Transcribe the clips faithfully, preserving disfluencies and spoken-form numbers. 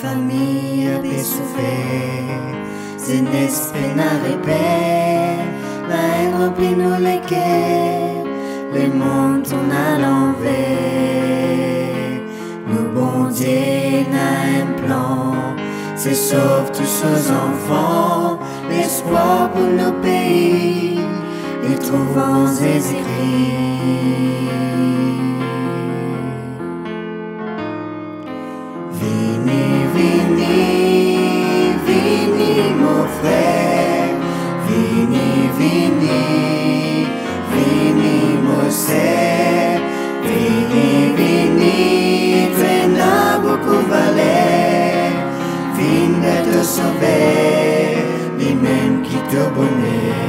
Fami pe soufer, zenes pena reper, laenn ranpli nou leker, lemond tourn alanver. Nou Bondie ena enn plan, se sov tou so zanfan, lespwar pou nou pei, li trouv an Zezi Kri. Vini, vini, vini, mo frer, vini, vini, vini, mo ser, vini, vini, to ena boukou valer, vinn ver to Sover, limem ki to boner.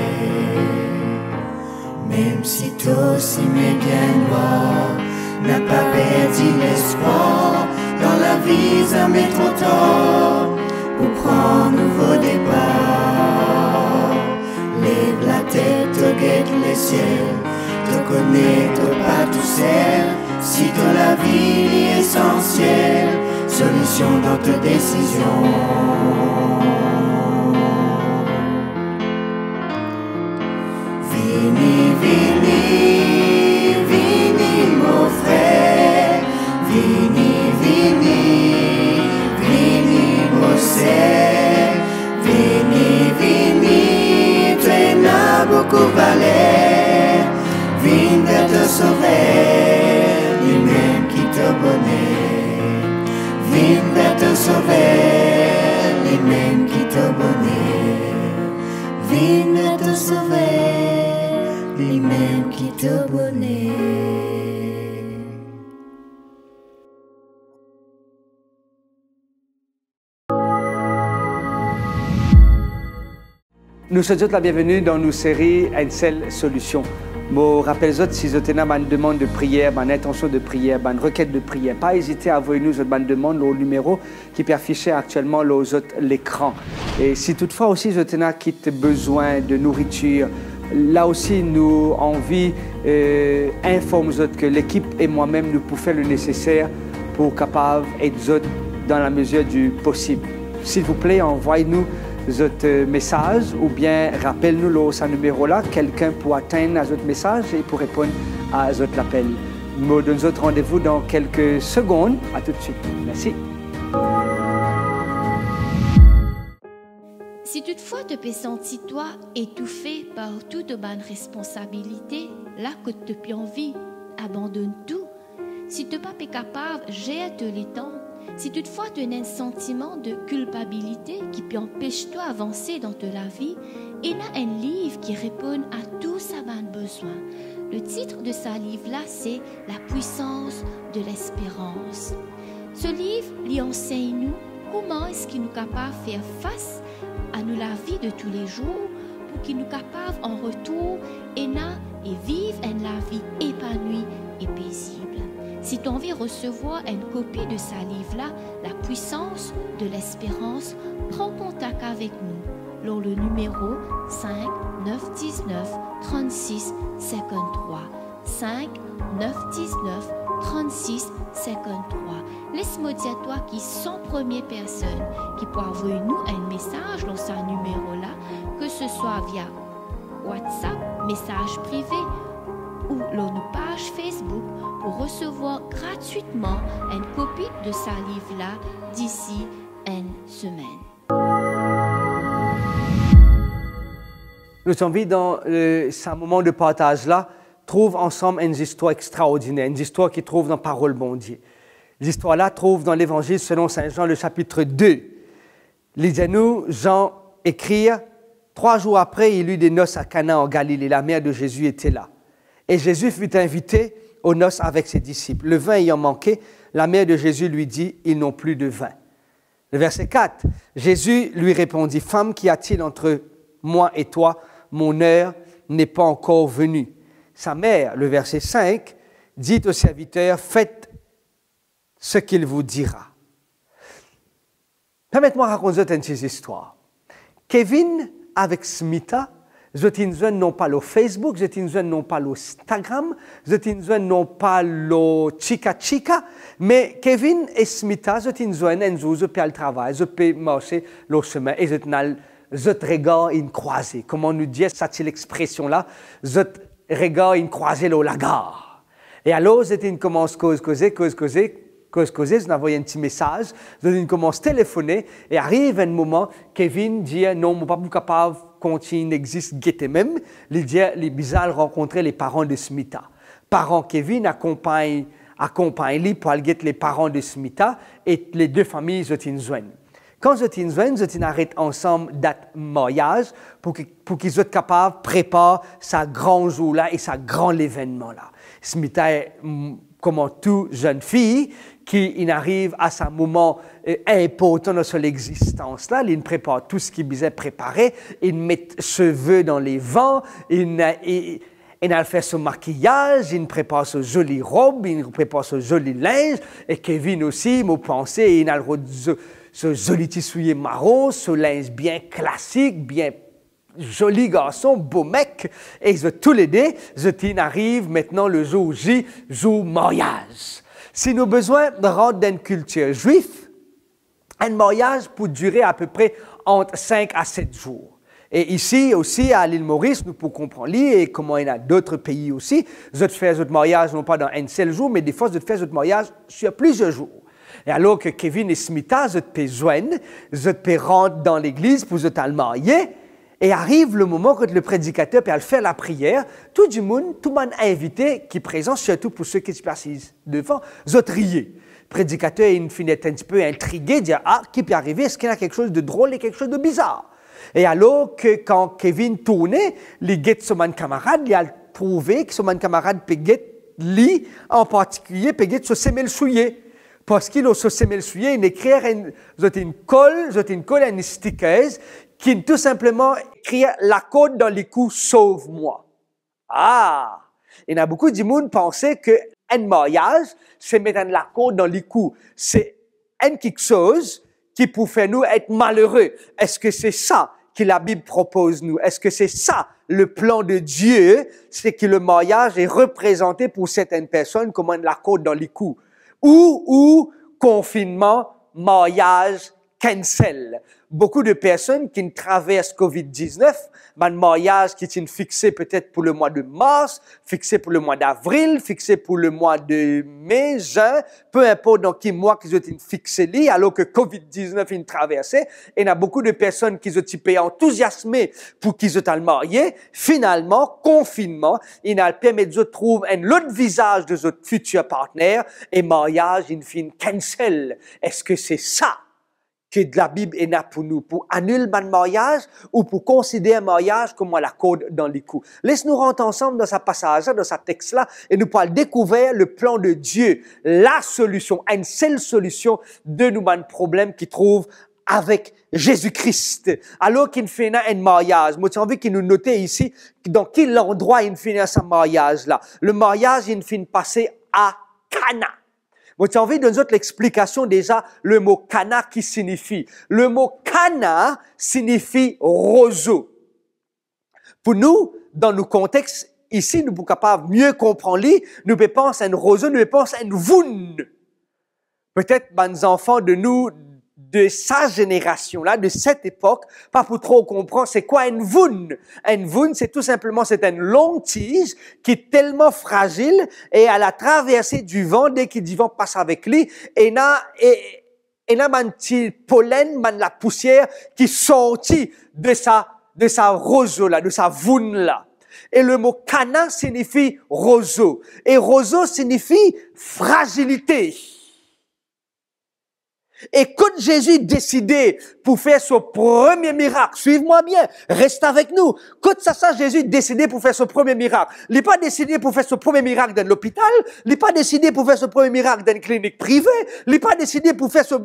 Mem si to sime bien nwar, napa perdi lespwar, dan lavi zame tro tar pou pran nouvo depar. Lev latet, to get lesiel, to kone to pa tousel, si to lavi li esansiel, solision dan to desizion. Vini, vini, vini, mo frer, vini, vini, vini, mo ser, vini, vini, to ena boukou valer, vinn ver to Sover, limem ki to boner, vinn ver to Sover, limem ki to boner. Vinn ver to Sover, limem ki to boner. Nou swet zot labienveni dan nou seri Enn Sel Solision. Mo rapel zot, si zot ena bann demann de priyer, bann intension de priyer, bann reket de priyer, pa ezite avoy nou zot bann demann lor nimero ki pe afise aktielman lor zot lekran. E si toutfwa osi zot ena ki bizin de nouritir, la osi nou anvi, eh, inform zot ke lekip e mwa mem nou pou fer le neseser pou kapav ed zot dan la mezir di posib. Silvouple, anvoy nou zot, eh, mesaz oubien rapel nou lor sa nimero la, kelkenn pou atenn a zot mesaz e pou reponn a zot lapel. Mo donn zot randevou dan kelke segonn. A toutswit. Mersi. Si toutfwa to pe santi twa etoufe par tou to bann responsabilite, la kot to pe anvi abandonn tou, si to pa pe kapav zer to letan, si toutfwa to ena enn santiman de kilpabilite ki pe anpes twa avanse dan to lavi, ena enn liv ki reponn a tou sa bann bezwin. Le titre de sa liv la se La puissance de l'espérance. So liv, li ansegn nou kouma eski nou kapav fer fas a nou lavi de toulezour pou ki nou kapav an retour ena e viv enn lavi epanwi e pezib. Si to anvi resevwar enn kopi de sa liv la, La puissance de l'espérance, pran kontak avek nou lor le nimero cinq neuf dix-neuf trente-six cinquante-trois, cinq neuf dix-neuf trente-six cinquante-trois. Les mo dir twa ki san premie personn ki pou avoy nou enn mesaz lor sa nimero la, ke se swa via WhatsApp, mesaz prive ou lor nou paz Facebook pou resevwar gratwitman enn kopi de sa liv la disi enn semenn. Nou ti anvi dan, eh, sa moman de partaz la, trouv ansam enn zistwar extraordiner, enn zistwar ki trouv dan Parol Bondie. Zistwar la trouv dan Levanzil selon Sin Zan, le sapit de. Li dir nou, Zan ekrir, trois jours après, il eut des noces à Cana en Galilée. La mère de Jésus était là. Et Jésus fut invité aux noces avec ses disciples. Le vin ayant manqué, la mère de Jésus lui dit, ils n'ont plus de vin. Le verset quatre, Jésus lui répondit, Femme, qu'y a-t-il entre moi et toi ? Mon heure n'est pas encore venue. Sa mère, le verset cinq, dit aux serviteurs, Faites ce qu'il vous dira. Permet mwa rakont zot enn ti zistwar. Kevin avek Smita Zot inn zwenn non pa lor Facebook, zot inn zwenn non pa lor Instagram, zot inn zwenn non pa lor Chika Chika, me Kevin e Smita, zot inn zwenn enn zour zot pe al travay, zot pe marse lor sime e zot inn al, zot regar inn krwaze. Kouma nou dir sa ti lexpresion la, zot regar inn krwaze lor lagar. E alor, zot inn koumans koz koze, koz koze, koz koze, zot inn avoy enn ti mesaz, zot inn koumans telefone, e ariv enn moman, Kevin dir, "Non, mo pa pou kapav kontign exist gete mem." Li dir, li bizin al rankontre leparan de Smita. Paran Kevin akonpagn, akonpagn li pou al get leparan de Smita, e le de fami zot inn zwenn. Kan zot inn zwenn, zot inn aret ansam dat maryaz pou ki, pou ki zot kapav prepar sa gran zour la e sa gran levennman la. Smita, mm, kouma tou zenn fi ki inn ariv a sa moman, eh, inportan dan so lexistans la, li inn prepar tou seki bizin prepare, inn met seve dan levan, inn, eh, inn al fer so makiyaz, inn prepar so zoli rob, inn prepar so zoli linz, e Kevin osi, mo panse, inn al rod so, so zoli ti soulie maron, so linz bien klasik, bien zoli garson, bo mek, e zot toulede, zot inn ariv aster le zour J, zour maryaz. Si nou bizin rant dan enn kiltir zwif, enn maryaz pou dire apepre ant sink a set zour. E isi osi, a Lil Moris, nou pou konpran li, e kouma ena dot pei osi, zot fer zot maryaz non pa dan enn sel zour, me defwa zot fer zot maryaz sir plizier zour. E alor ki Kevin e Smita, zot pe zwenn, zot pe rant dan legliz pou zot al marye, e ariv le moman kot le predikater pe al fer lapriyer, tou dimoun, tou bann invite ki prezan, sirtou pou seki ti pe asiz devan, zot riye. Predikater inn fini enn tipe intrige, dir, "Ah, ki pe arive? Eski ena kiksoz de drol e kiksoz de bizar?" E alor ki kan Kevin tourne, li get so bann kamarad, li al trouve ki so bann kamarad pe get li, an partikilie pe get so semel soulie. Parski lor so semel soulie, inn ekrir enn, zot inn kol, zot inn kol enn stickers ki inn tou sinpleman ekrir, "Lakord dan likou, sauve-moi." Ah! Ena boukou dimoun panse ki enn maryaz, se met enn lakord dan likou. Se enn kiksoz ki pou fer nou et malere. Eski se sa ki Labib propoz nou? Eski se sa le plan de Dieu, se ki le maryaz est reprezante pou sertenn personn kouma enn lakord dan likou? Ou, ou konfinnman, maryaz cancel. Boukou de personn ki travers covid diznef, bann maryaz ki ti fixe petet pou le mwa de mars, fixe pou le mwa davril, fixe pou le mwa de me, zin, pe inport dan ki mwa ki zot inn fixe li, alor ki covid diznef inn traverse, ena boukou de personn ki zot ti pe antouziasme pou ki zot al marye, finalman, konfinnman inn al permet zot trouv enn lot vizaz de zot fitir partner e maryaz inn finn cancel. Eski se sa ki Labib ena pou nou, pou anil bann maryaz ou pou konsider maryaz kouma lakord dan likou? Les nou rant ansam dan sa pasaz la, dan sa text la, e nou pou al dekouver le plan de Dieu, la solution, enn sel solution de nou bann problem ki trouv avek Zezi Kris. Alor ki inn finn ena enn maryaz, mo ti anvi ki nou note isi dan ki landrwa inn finn ena sa maryaz la. Le maryaz inn finn pase a Kana. Mo ti anvi donn zot lexplikasion deza, le mo Kana ki signifi. Le mo Kana signifi rozo. Pou nou, dan nou kontex isi, nou pou kapav mie konpran li, nou pe pans enn rozo, nou pe pans enn vounn. Petet bann zanfan de nou, de sa zenerasion la, de set epok, pa pou tro konpran se kwa enn vounn. Enn vounn, se tou sinpleman, se enn long tiz ki telman frazil e a la traverse divan, de ki divan pas avek li, ena, e, ena bann ti polenn, bann lapousier ki sorti de sa, de sa rozo la, de sa vounn la. E le mo Kana signifi rozo. E rozo signifi frazilite. E kot Zezi deside pou fer so premie mirak, swiv mwa bien, res avek nou. Kot sa, sa Zezi deside pou fer so premie mirak? Li pa deside pou fer so premie mirak dan lopital, li pa deside pou fer so premie mirak dan klinik prive, li pa deside pou fer so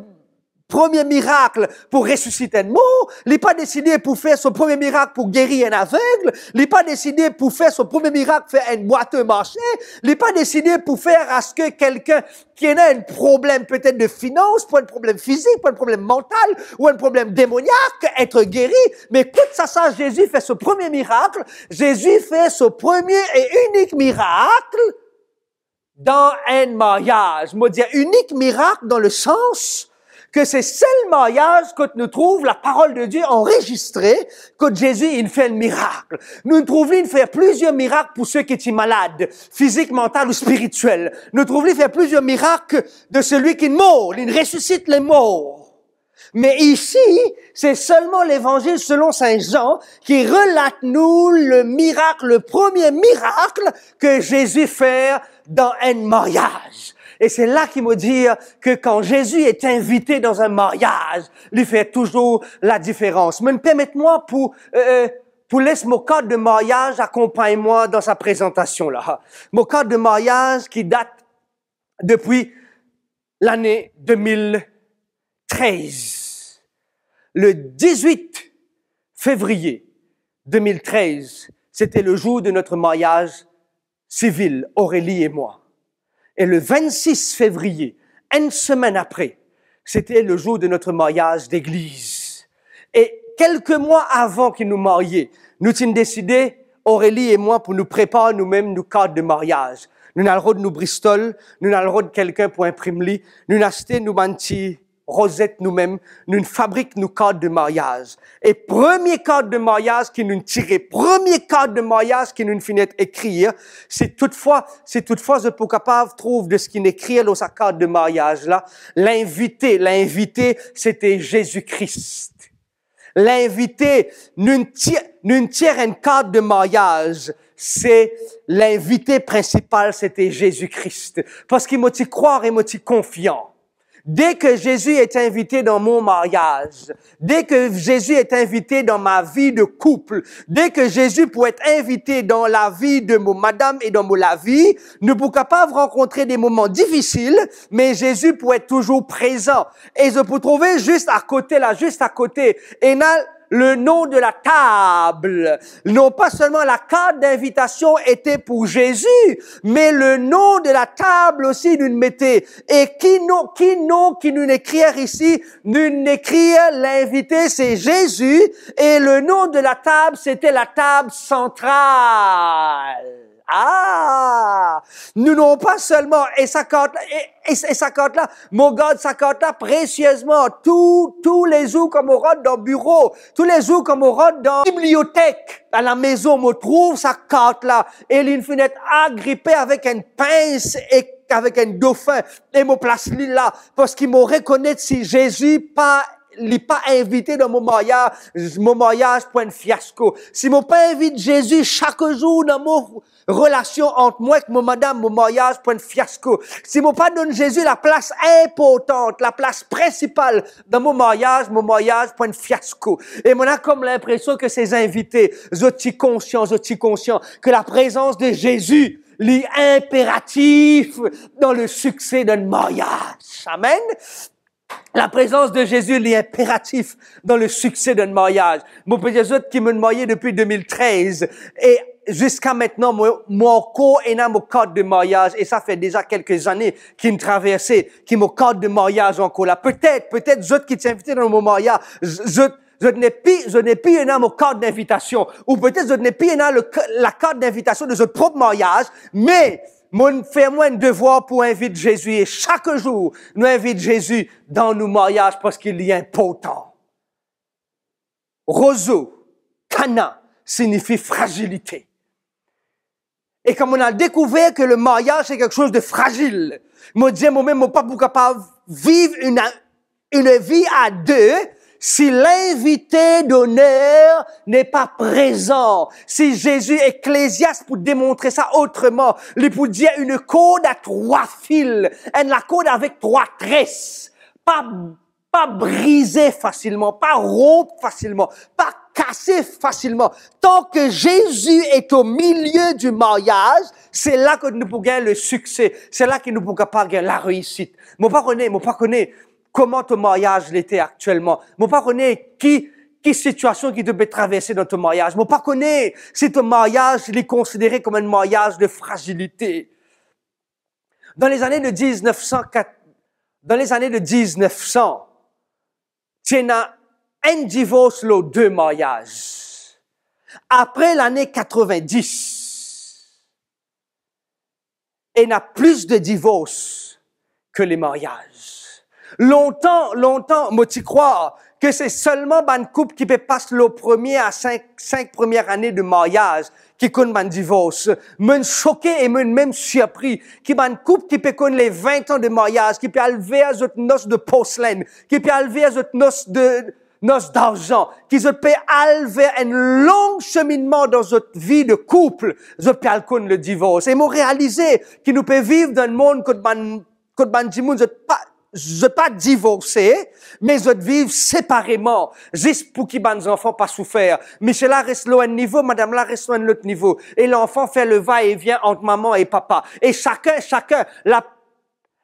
premie mirak pou resisit enn mor, li pa deside pou fer so premie mirak pou geri enn aveg, li pa deside pou fer so premie mirak fer enn bwate marse, li pa deside pou fer aske kelkenn ki ena enn problem petet de finans, pou enn problem fizik, pou enn problem mantal, ou enn problem demoniak, etre geri. Me kot sa, sa Zezi fer so premie mirak, Zezi fer so premie e inik mirak dan enn maryaz. Mo dir inik mirak dan le sans ke se sel maryaz kot nou trouv laparol de Die anrezistre, kot Zezi inn fer enn mirak. Nou trouv li inn fer plizier mirak pou se ki ti malad, fizik, mantal ou spiritiel. Nou trouv li fer plizier mirak de selwi ki mor, li resisit lemor. Me isi, se selman Levanzil selon Sin Zan ki relat nou le mirak, le premie mirak ke Zezi fer dan enn maryaz. E se la ki mo dir ke kan Zezi est invité dans un mariage, li fer touzour ladiferans. Me permet mwa pou, euh, pou les mo kart de maryaz akonpagn mwa dan sa prezantasion la. Mo kart de maryaz ki dat depi lane de mil trez. Le dizwit fevriye de mil trez, c'était le jour de notre mariage civil, Aurélie et moi. Et le vingt-six février, une semaine après, c'était le jour de notre mariage d'église. E kelke mwa avan ki nou marye, nou ti deside, Aurélie e mwa, pou nou prepar noumem nou kart de maryaz. Nou'nn al rod nou Bristol, nou'nn al rod kelkenn pou inprim li, nou'nn aste nou bann ti rozet noumem, nou'nn fabrik nou kart de maryaz. E premie kart de maryaz ki nou'nn tire, premie kart de maryaz ki nou'nn finn ekrir, si toutfwa, si toutfwa zot pou kapav trouv de seki inn ekrir lor sa kart de maryaz la, l'invité, l'invité, c'était Jésus-Christ. L'invité, nou'nn tir, nou'nn tir enn kart de maryaz, se l'invité prinsipal, c'était Jésus-Christ. Parski mo ti krwar e mo ti konfian. Dès que Jésus est invité dans mon mariage, dès que Jésus est invité dans ma vie de couple, dès que Jésus peut être invité dans la vie de mon madame et dans mon lavi, nou pou kapav rankontre de moman difisil, me Zezi pou et touzour prezan. E zot pou trouve zis akote la, zis akote, ena le nom de la table. Non pas seulement la carte d'invitation était pour Jésus, mais le nom de la table aussi nou'nn mete. E ki nom, ki nom ki nou'nn ekrir isi? Nou'nn ekrir l'invité, c'est Jésus, et le nom de la table, c'était la table centrale. Ah! Nou non pa selman, e sa kart la, e, e, e sa kart la, mo gard sa kart la presieusement. Tou, tou le zour kan mo rant dan biro, tou le zour kan mo rant dan bibliotek, a la maison, mo trouv sa kart la, e li finn et agripe avek enn pins e avek enn dofin, e mo plas li la, parski mo rekonet si Zezi pa, li pa invite dan mo maryaz, mo maryaz pou enn fiasko. Si mo pa invit Zezi sak zour dan mo relasion ant mwa ek mo madam, mo maryaz pou enn fiasko. Si mo pa donn Zezi laplas inportan, laplas prinsipal dan mo maryaz, mo maryaz pou enn fiasko. E mo ena kom linpresion ke se zinvite, zot ti konsian, zot ti konsian ke laprezans de Zezi, li inperatif dan le sikse dan enn maryaz. Amen. Laprezans de Zezi, li inperatif dan le sikse dan enn maryaz. Mo pe dir zot ki mo'nn marye depi de mil trez, e ziska aster, mo, mo ankor ena mo kart de maryaz, e sa fer deza kelke zane ki'nn traverse, ki mo kart de maryaz ankor la. Petet, petet zot ki ti invite dan mo maryaz, z-, zot, zot nepli, zot nepli ena mo kart dinvitasion, ou petet zot nepli ena le k-, lakart dinvitasion de zot prop maryaz, me mo'nn fer mwa enn devwar pou invit Zezi, e sak zour, nou invit Zezi dan nou maryaz, parski li inportan. Rozo, kana, signifi frazilite. E kan mo'nn al dekouver ke le maryaz se kiksoz de frazil, mo dir momem mo pa pou kapav viv enn, enn vi a de si l'invité d'honneur n'est pas présent. Si Zezi, Eklezias pou demontre sa otreman, li pou dir une corde à trois fils, enn lakord avek trwa tres. Pa pa brize fasilman, pa ronp fasilman, pa kase fasilman. Tant que Jésus est au milieu du mariage, se la ke nou pou gagn le sikse, se la ke nou pou kapav gagn lareisit. Mo pa kone, mo pa kone kouma to maryaz li ete aktielman. Mo pa kone ki, ki sitiasion ki to pe traverse dan to maryaz. Mo pa kone si to maryaz li konsidere kom enn maryaz de frazilite. Dan lezane de diznef san kat, dan lezane de diznef san, ti ena enn divors lor de maryaz. Apre lane katrovindis, ena plis de divors ke le maryaz. Lontan, lontan, mo ti krwar ke se selman bann koup ki pe pas lor premie a sink, sink premie ane de maryaz ki konn bann divors. Mo'nn soke e mo'nn mem sirpri ki bann koup ki pe konn le vin an de maryaz, ki pe al ver zot nos de porselin, ki pe al ver zot nos de, nos darzan, ki zot pe al ver enn long seminnman dan zot vi de koup, zot pe al konn le divors. E mo realize ki nou pe viv dan enn mond kot bann, kot bann dimoun, zot pa, zot pa divorse, me zot viv separeman, zis pou ki bann zanfan pa soufer. Misie la res lor enn nivo, madam la res lor enn lot nivo. E lanfan fer le va e vien ant mama e papa. E sakin, sakin, la,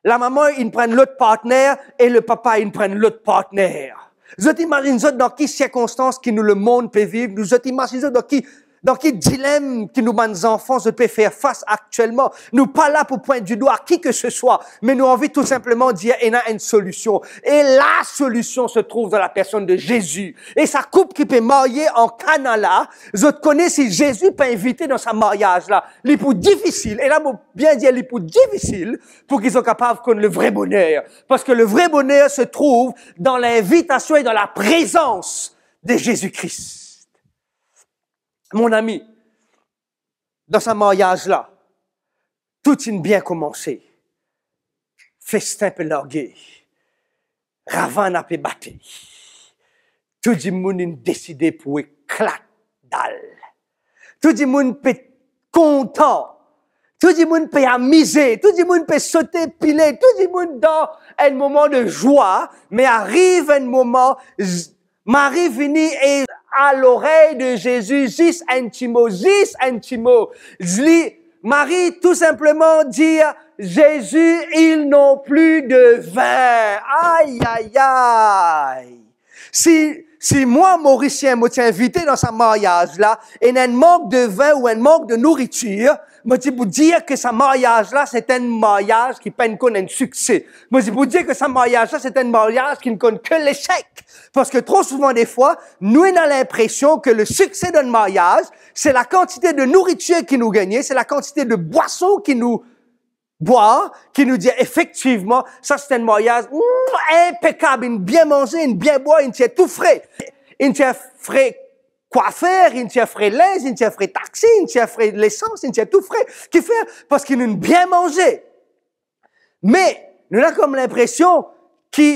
lamama inn pran lot partner e le papa inn pran lot partner. Zot imazinn zot dan ki sirkonstans ki nou lemond pe viv, nou, zot imazinn zot dan ki, dan ki dilem ki nou bann zanfan zot pe fer fas aktielman. Nou pa la pou pwint didwa ki ke se swa, me nou anvi tou sinpleman dir ena enn solision. E la solision se trouv dan la personn de Zezi. E sa koup ki pe marye an Kana la, zot kone si Zezi pa invite dan sa maryaz la, li pou difisil, e la mo bien dir li pou difisil pou ki zot kapav konn le vre boner. Parski le vre boner se trouv dan linvitasion e dan laprezans de Zezi Kri. Mon ami, dan sa maryaz la, tou inn bien koumanse. Festin pe large. Ravin pe bate. Tou dimoun inn deside pou eklat dal. Tou dimoun pe kontan. Tou dimoun pe amize. Tou dimoun pe sote pile. Tou dimoun dan enn moman de zwa. Me ariv enn moman, z-, Mari vini e a lorey de Zezi, zis enn ti mo, zis enn ti mo. Li, Mari tou sinpleman dir, Zezi, ils n'ont plus de vin. Ay, ay, ay. Si, si mwa, Morisien, mo ti invite dan sa maryaz la, ena enn mank de vin ou enn mank de nouritir, mo ti pou dir ke sa maryaz la, se enn maryaz ki pa'nn konn enn sikse. Mo ti pou dir ke sa maryaz la, se enn maryaz ki konn ke lesek. Parski tro souvan defwa, nou ena linpresion ke le sikse dan maryaz, se lakantite de nouritir ki nou gagne, se lakantite de bwason ki nou bwar, ki nou dir efektivman, sa se enn maryaz, mm, inpekab, inn bien manze, inn bien bwar, inn tir tou fre. Inn tir fre kwafer, inn tir fre linz, inn tir fre taxi, inn tir fre lesans, inn tir tou fre. Kifer? Parski nou bien manze. Me nou ena kom linpresion ki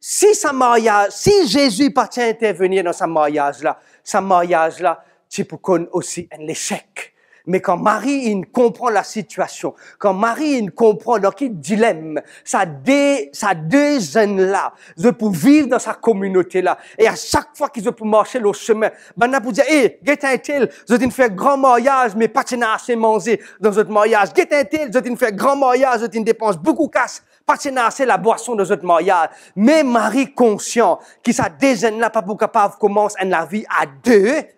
si sa maryaz, si Zezi pa ti intervenir dan sa maryaz la, sa maryaz la ti pou konn osi enn lesek. Me kan Mari inn konpran lasitiasion, kan Mari inn konpran dan ki dilem sa de, sa de zenn la, zot pou viv dan sa kominote la, e a sak fwa ki zot pou marse lor sime, bannla pou dir, "E, get enn tel, zot inn fer gran maryaz, me pa ti ena ase manze dan zot maryaz. Get enn tel, zot inn fer gran maryaz, zot inn depans boukou kas, pa ti ena ase labwason dan zot maryaz." Me Mari konsian ki sa de zenn la pa pou kapav koumans enn lavi a de,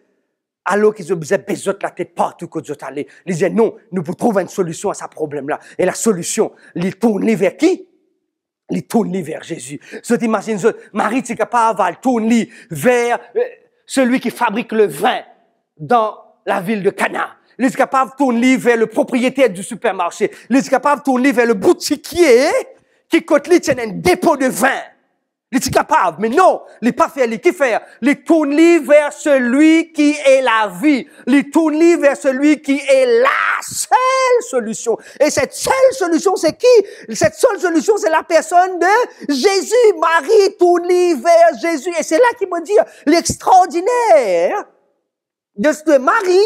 alor ki zot bizin bes zot latet partou kot zot ale. Li dir, "Non, nou pou trouv enn solision a sa problem la." E lasolision, li tourn li ver ki? Li tourn li ver Zezi. Zot imazinn zot, Mari ti kapav al tourn li ver, euh, celui qui fabrique le vin dans la ville de Cana. Li ti kapav tourn li ver le propriétaire du supermarché. Li ti kapav tourn li ver le boutiquier ki kot li ti ena enn depo de vin. Li ti kapav, me non, li pa fer li. Kifer? Li tourn li ver celui qui est la vie. Li tourn li ver celui qui est la seule solution. E set sel solision, se ki? Set sel solision, se lapersonn de Zezi. Mari tourn li ver Zezi. E se la ki mo dir, li extraordiner. De Mari,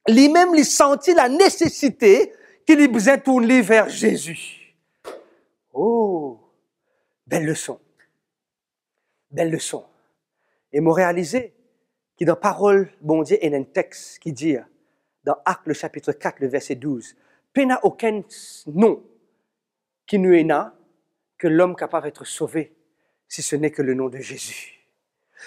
limem, li santi lanesesite ki li bizin tourn li ver Zezi. Oh, bel leson. Bel leson. E mo realize ki dan parol Bondie ena enn text ki dir, dan Actes le chapitre quatre, le verset douze, pena okenn non ki nou ena que l'homme capable d'être sauvé si ce n'est que le nom de Jésus.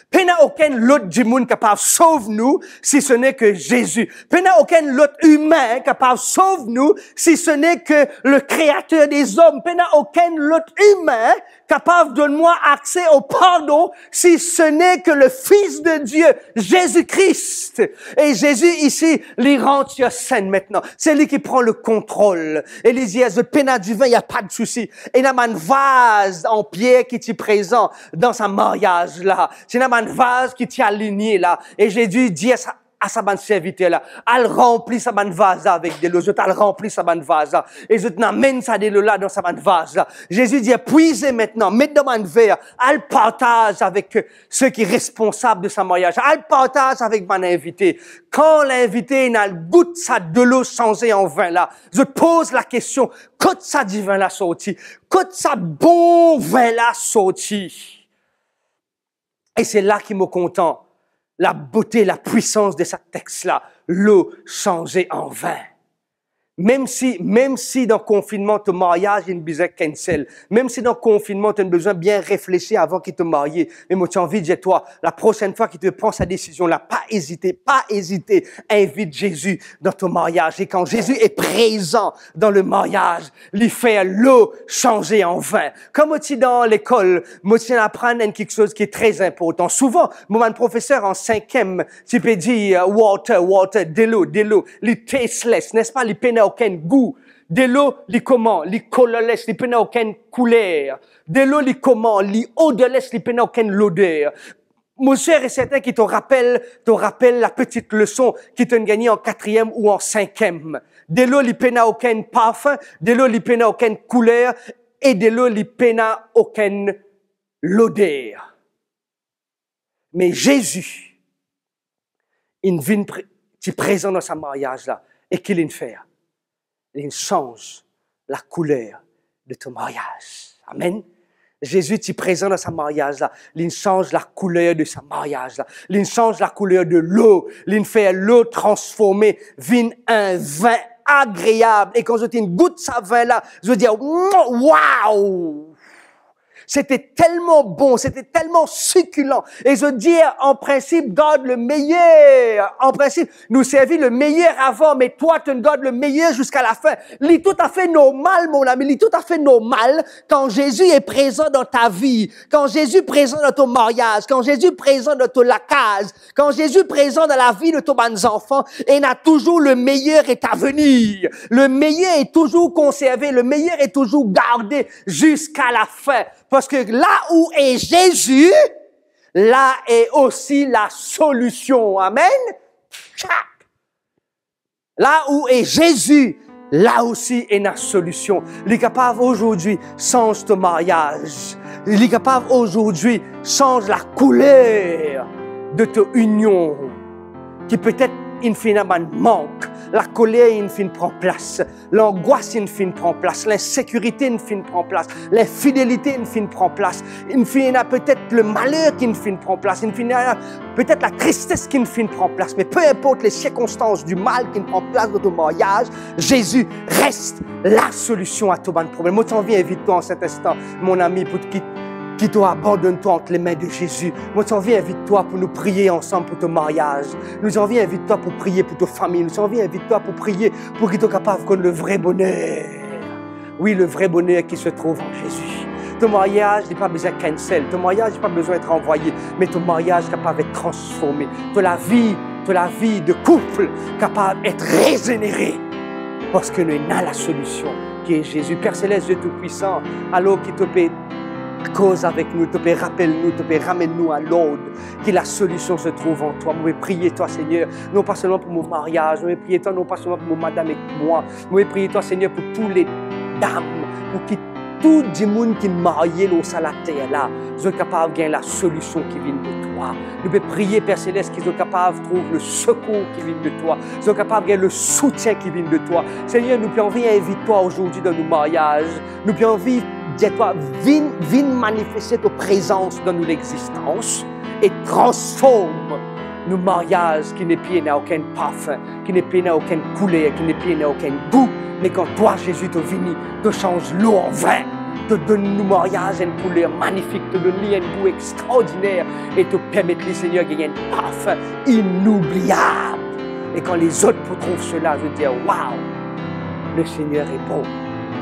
Pena okenn lot dimoun kapav sov nou si ce n'est que Jésus. Pena okenn lot imin kapav sov nou si ce n'est que le Créateur des hommes. Pena okenn lot imin kapav donn mwa akse o pardon si ce n'est que le Fils de Dieu, Jésus-Christ. E Zezi isi, li rant sur scène maintenant. Se li ki pran le kontrol. E li dir, zot pena divin, y a pas de souci. Ena bann vaz an pier ki ti prezan dan sa maryaz la. Ti ena bann vaz ki ti aligne la. E Zezi dir sa, a sa bann serviter la, al ranpli sa bann vaz la avek delo. Zot al ranpli sa bann vaz la. E zot inn amenn sa delo la dan sa bann vaz la. Zezi dir, pwize maintenant, met dan bann ver, al partaz avek, euh, seki responsab de sa maryaz. Al partaz avek bann invite. Kan linvite inn al gout sa delo sanze an vin la, zot poz lakestion, kot sa divin la sorti? Kot sa bon vin la sorti? E se la ki mo kontan, labote, lapwisans de sa text la, lo sanze an vin. Mem si, mem si dan konfinnman to maryaz inn bizin cancel, mem si dan konfinnman to inn bizin bien reflesi avan ki to marye, me mo ti anvi dir twa, laprosenn fwa ki to pran sa desizion la, pa ezite, pa ezite, invit Zezi dan to maryaz. E kan Zezi est présent dans le mariage, li fer lo sanze an vin. Kan mo ti dan lekol, mo ti aprann enn kiksoz ki tre inportan. Souvan, mo bann profeser an sinkiem ti pe dir, euh, water, water, delo, delo, li tasteless, nespa? Li pena okenn gou. Delo, li koman? Li colorless, li pena okenn kouler. Delo, li koman? Li odorless, li pena okenn loder. Mo sir e serten ki to rapel, to rapel la petite leçon ki to inn gagne an katriem ou an sinkiem. Delo, li pena okenn parfin, delo, li pena okenn kouler, e delo, li pena okenn loder. Me Zezi inn vinn pre-, ti prezan dan sa maryaz la, e ki linn fer? Linn sanz lakouler de to maryaz. Amen. Zezi ti prezan dan sa maryaz la, linn sanz lakouler de sa maryaz la, linn sanz lakouler de lo, linn fer lo transforme, vinn enn vin agreab. E kan zot inn gout sa vin la, zot dir, waw! C'était tellement bon, c'était tellement succulent. E zot dir, an prinsip, garde le meilleur. An prinsip, nou servi le meilleur avant, me twa, to inn gard le meilleur jusqu'à la fin. Li toutafe normal, mon ami, li toutafe normal, kan Zezi est présent dans ta vie, kan Zezi prezan dan to maryaz, kan Zezi prezan dan to lakaz, kan Zezi prezan dan lavi de to bann zanfan, ena toujours le meilleur est à venir. Le meilleur est toujours conservé, le meilleur est toujours gardé jusqu'à la fin. Parski la où est Jésus, là est aussi la solution. Amen. Tchak. La où est Jésus, là aussi ena solision. Li kapav azordi sanz to maryaz. Li kapav azordi sanz lakouler de to inion, ki petet inn finn ena bann mank, lakoler inn finn pran plas, langwas inn finn pran plas, linsekirite inn finn pran plas, linfidelite inn finn pran plas, inn finn ena petet lemaler ki inn finn pran plas, inn finn ena petet latristes ki inn finn pran plas, me peu importe les circonstances du mal ki inn pran plas dan to maryaz, Zezi res lasolision a to bann problem. Mo ti anvi invit twa an set instan, mon ami, pou ki, ki to abandonn twa ant lame de Zezi. Mo ti anvi invit twa pou nou priye ansam pou to maryaz. Nou ti anvi invit twa pou priye pou to fami. Nou ti anvi invit twa pou priye pou ki to kapav konn le vrai bonheur. Wi, le vrai bonheur ki se trouv an Zezi. To maryaz, li pa bizin cancel. To maryaz, li pa bizin et ranvwaye. Me to maryaz kapav et transforme. To lavi, to lavi de koup kapav et rezenere. Parski nou ena lasolision ki Zezi. Per Seles, Die Toupwisan, alor ki to pe koz avek nou, to pe rapel nou, to pe ramenn nou a lord, ki lasolision se trouv an twa. Mo pe priye twa, Segner, non pa selman pou mo maryaz, mo pe priye twa non pa selman pou mo madam ek mwa, mo pe priye twa, Segner, pou tou le dam, pou ki tou dimoun ki marye lor sa later la, zot kapav gagn lasolision ki vinn de twa. Nou pe priye, Per Seles, ki zot kapav trouv le sekour ki vinn de twa, zot kapav gagn le soutien ki vinn de twa. Segner, nou pe anvi invit twa azordi dan nou maryaz. Nou pe anvi dir twa, vinn, vinn manifeste to prezans dan nou lexistans e transform nou maryaz ki nepli ena okenn parfin, ki nepli ena okenn kouler, ki nepli ena okenn gou. Me kan twa, Zezi, to vini, to sanz lo an vin. To donn nou maryaz enn kouler manifik, to donn li enn gou extraordiner, e to permet li, Segner, gagn enn parfin inoubliab. E kan lezot pou trouv sela, zot dir, "Waw, le Segner est bon,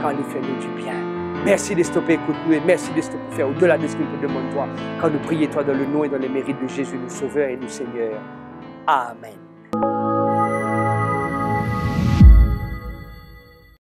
kan li fer nou dibien." Mersi deske to pe ekout nou e mersi deske to pou fer odela de seki nou pe demann twa, kan nou priye twa dan le nom et dans le mérite de Jésus, nou Sover e nou Segner. Amen.